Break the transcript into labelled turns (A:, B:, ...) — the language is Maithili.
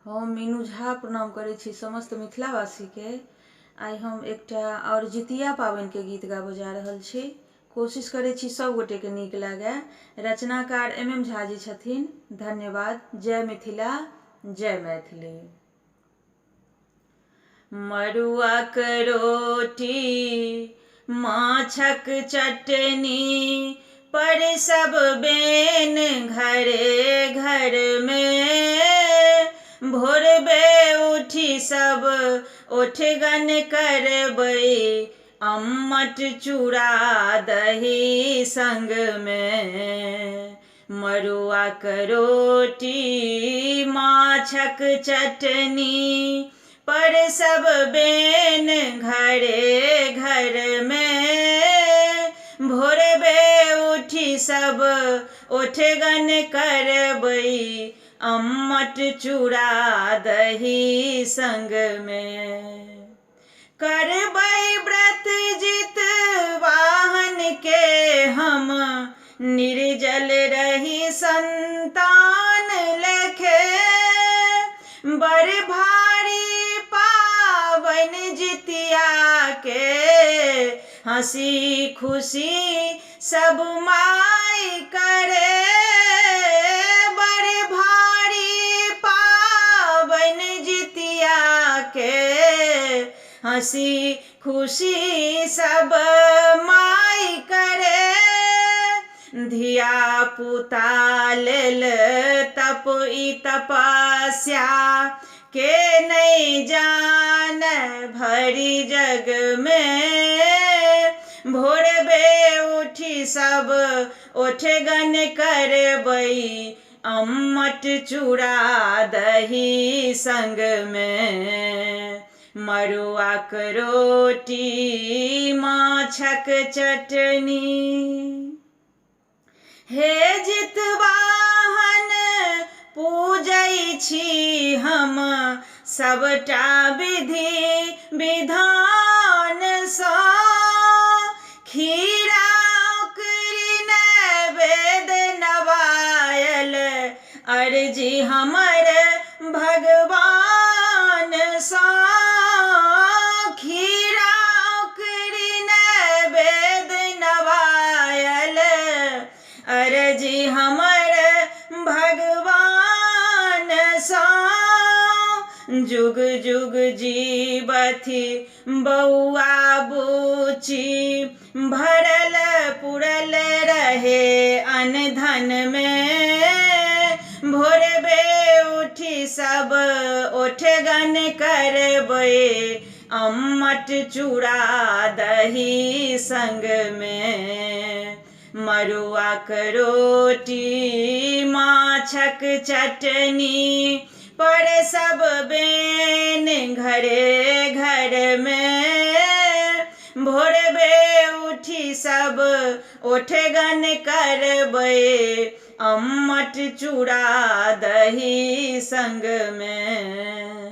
A: हम मीनू झा प्रणाम करै छी समस्त मिथिलावासीके। आइ हम एकटा आओर जितिया पाबनिके गीत गाबऽ जा रहल छी। कोशिश करै छी सब गोटेके नीक लागए। रचनाकार एम एम झा जी छथिन। धन्यवाद। जय मिथिला, जय मैथिली। मड़ुआक रोटी माछक चटनी पर सब बेन घरे घर में, भोरबे उठी सब ओठगन करबै अम्मट चूड़ा दही संग में। मड़ुआक रोटी माछक चटनी पर सब बेन घरे घर में, भोरबे उठी सब ओठगन करबै अम्मट चूड़ा दही संग में। करबै व्रत जित वाहन के हम निर्जल रही संतान लेखे, बड़ भारी पाबनि जितिया के हंसी खुशी सब माय करे, बड़ भारी पाबनि जितिया के हंसी खुशी सब माय करे। धिया पुता लेल तप ई तपस्या के नहि जान भरि जग में, भोरबे उठी सब ओठगन करबै अम्मट चूड़ा दही संग में। मड़ुआक रोटी माछक चटनी। हे जितवाहन पूजै छी हम सबटा विधि विधानसँ, खीरा ओकरी नैवेद्य नवायल अर्जी हमर भगवानसँ, खीरा ओकरी नैवेद्य नवायल अर्जी हमर भगवानसँ। जुग जुग जीवथि बौआ बुची भरल पुरल रहे अनधन में, भोरबे उठी सब ओठगन करबै अम्मट चूड़ा दही संग में। मड़ुआक रोटी माछक चटनी पर सब बेन घरे घर में, भोरबे उठी सब ओठगन करबै अम्मट चूड़ा दही संग में।